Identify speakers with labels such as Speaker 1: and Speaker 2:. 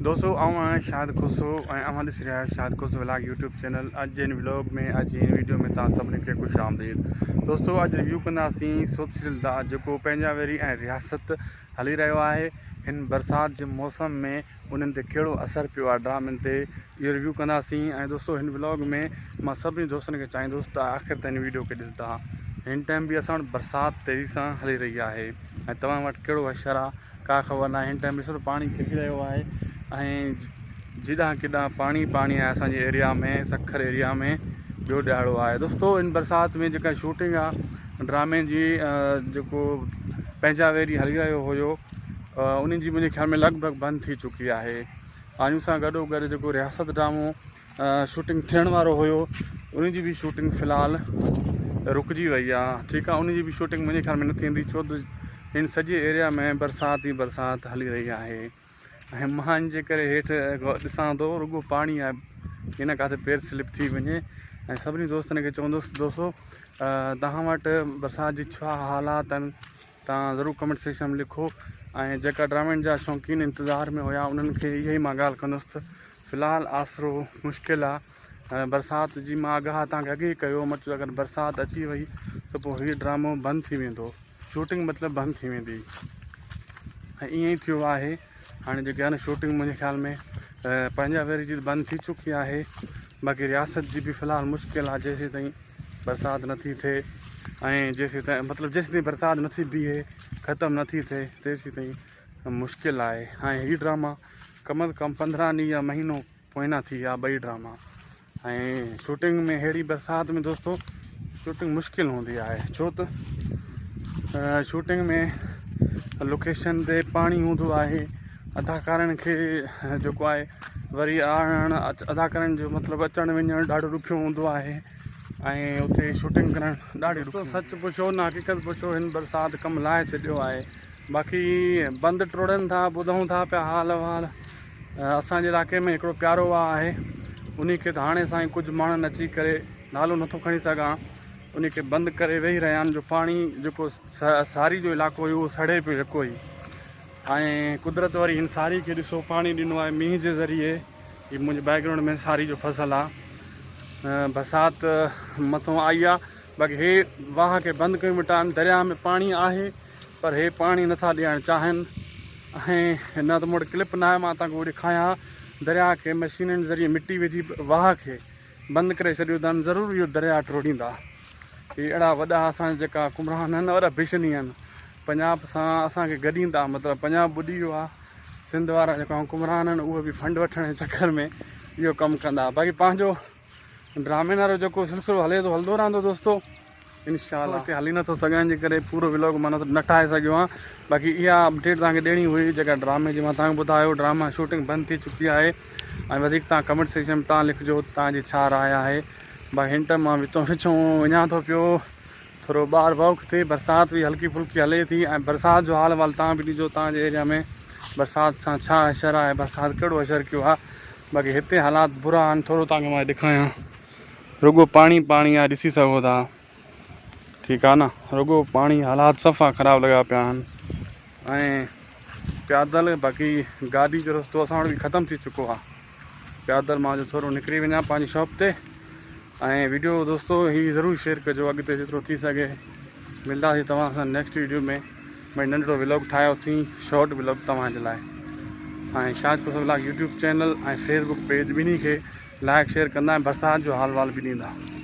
Speaker 1: دوستو آئون آهيان شاهد کوسو ۽ اوهان ڏسي رهيا آهيو Shahid Khoso vlog YouTube channel. اڄ جي هن ولاگ ۾ اڄ جي هن ويڊيو ۾ توهان سڀني کي خوش آمديد. دوستو اڄ ريويو ڪنداسين سوپ سيريل دا جيڪو پنهنجا ويري ۽ رياست هلي رهيو آهي. هن برسات جي موسم ۾ انهن تي ڪهڙو اثر پيو آهي ڊرامن تي اهو ريويو ڪنداسين. ۽ دوستو هن ولاگ ۾ مان سڀني دوستن کي چاهيندس ته آخر تائين ويڊيو کي ڏسندا. هن ٽائيم به اسان وٽ برسات تيزي سان هلي رهي آهي ۽ توهان وٽ ڪهڙو حشر آهي ڪا خبر ناهي. هن ٽائيم ڏسو ته پاڻي ڪري رهيو آهي ۽ جيڏانهن ڪيڏانهن پاڻي پاڻي آهي اسان جي ايريا ۾ سکر ايريا ۾ ٻيو ڏهاڙو آهي. دوستو ان برسات ۾ جيڪا شوٽنگ آهي ڊرامي جي جيڪو پنهنجا ويري هلي رهيو هيو ان جي منهنجي خيال ۾ لڳ ڀڳ بند ٿي چڪي آهي. ان سان گڏو گڏ جيڪو رياست ڊرامو شوٽنگ ٿيڻ وارو هيو ان جي به شوٽنگ في الحال رڪجي وئي آ. ٺيڪ آ، ان جي به شوٽنگ منهنجي خيال ۾ نه ٿيندي ڇو ته هن سڄي ايريا ۾ برسات ئي برسات هلي رهي آهي ۽ مان جي ڪري هيٺ ڏسان ٿو رڳو پاڻي آهي ڪي نه ڪاٿي پير سلپ ٿي وڃي. ۽ سڀني دوستن کي چوندس دوستو توهان وٽ برسات جي ڇا حالات آهن توهان ضرور ڪمينٽ سيڪشن ۾ لکو. ۽ جيڪا ڊرامن جا شوقين انتظار ۾ هيا انهن کي اها ئي مان ڳالهه ڪندس ته في الحال آسرو مشڪل آ. برسات جي مان آگاهه توهان کي اڳي ئي ڪيو مطلب اگر برسات اچي وئي ته پوء هي ڊرامو بند ٿي ويندو، شوٽنگ مطلب بند ٿي ويندي ۽ ائين ئي ٿيو آهي. هاڻي جيڪي آهي نه شوٽنگ منهنجي خيال ۾ پنهنجا ويري جي بند ٿي چڪي آهي، باقي رياست جي به في الحال مشڪل آ جيسين تائين برسات نٿي ٿئي ۽ جيسين تائين مطلب جيسين تائين برسات نٿي بيهي ختم نٿي ٿئي تيسين تائين مشڪل آهي. ۽ هي ڊراما ڪم از ڪم 15 ڏينهن يا مهينو پوئنا ٿي ويا ٻئي ڊراما. ۽ شوٽنگ ۾ ههڙي برسات ۾ دوستو شوٽنگ مشڪل هوندي آهي ڇو ته شوٽنگ ۾ لوڪيشن تي پاڻي هوندو آهي، اداڪارن کي جيڪو آهي وري آڻڻ اداڪارن جو مطلب اچڻ وڃڻ ڏاڍو ڏکيو هوندو آهي ۽ اتي شوٽنگ ڪرڻ ڏاڍي ڏکي. سچ پڇو نه حقيقت پڇو هن برسات ڪم لاهي ڇڏيو آهي. باقي بند ٽوڙن ٿا ٻڌون ٿا پيا حال احوال. اسان جي علائقي ۾ هڪڙو پيارو واهه آهي انهي کي ته هاڻي سائين ڪجهه ماڻهن اچي ڪري نالو نٿو کڻي سگهان انهي کي بند ڪري ويهي رهيا آهن جو پاڻي جيڪو ساري جو علائقو هيو اهو سڙي پيو يڪو ئي. ۽ قدرت وري هن ساري کي ڏسو پاڻي ڏنو آهي مينهن جي ذريعي. هي منهنجي بيڪ گرائونڊ ۾ ساري جو فصل آهي، برسات مٿو آئي آهي. باقي هي واهه کي بند ڪيون ويٺا آهن، درياهه ۾ پاڻي آهي پر هي پاڻي نٿا ڏيڻ چاهين ۽ نه ته مون وٽ ڪلپ نه آهي مان توهان کي اهو ڏيکايان. درياهه کي مشينن ذريعي مٽي وجهي واهه کي بند ڪري ڇڏيو اٿن، ضرور اهو درياهه ٽوڙيندا. هي اهڙا وڏا اسان جا جيڪا حڪمران آهن وڏا بشني آهن، پنجاب سان اسان کي گڏيندا مطلب پنجاب ٻڏي ويو آهي، سنڌ وارا جيڪا حڪمران آهن اهي به فنڊ وٺڻ جي چڪر ۾ اهو ڪم ڪندا. باقي پنهنجو ڊرامي وارو جيڪو سلسلو هلي ٿو هلندو رهندو دوستو انشاء الله. هتي هلي نٿو سگهان جي ڪري پورو ولاگ مان نه ٺاهي سگهيو آهيان. باقي اها اپڊيٽ توهان کي ڏيڻي هئي جيڪا ڊرامي جي مان توهان کي ٻڌايو ڊراما شوٽنگ بند ٿي چڪي آهي. ۽ وڌيڪ توهان ڪمينٽ سيڪشن ۾ توهان لکجو توهان جي ڇا راء آهي. باقي هن ٽائيم مان وچون وچون وڃان ٿو پيو ٿورو ٻاهر واڪ تي، برسات به هلڪي ڦلڪي هلي ٿي ۽ برسات جو حال احوال توهان به ڏجو توهان جي ايريا ۾ برسات سان ڇا حشر آهي، برسات ڪهڙو حشر ڪيو آهي. باقي هتي حالات برا آهن، ٿورو توهان کي مان ڏيکاريان رڳو پاڻي پاڻي آهي ڏسي سگهو ٿا. ٺيڪ آهي نه، رڳو پاڻي، حالات صفا خراب لڳا پيا آهن ۽ پيادل باقي گاڏي جو رستو اسان وٽ به ختم ٿي چڪو آهي. پيادل مان جو ٿورو نڪري وڃان پنهنجي شاپ تي. ۽ ويڊيو دوستو هي ضرور شيئر ڪجو اڳتي جيترو ٿي سگهي. ملنداسين توهان سان نيڪسٽ ويڊيو ۾. ڀئي ننڍڙو ولاگ ٺاهيوسين شارٽ ولاگ توهان جي لاء. ۽ Shahid Khoso vlog YouTube channel ۽ Facebook page ٻنهي کي لائڪ شيئر ڪندا ۽ برسات جو حال وال به ڏيندا.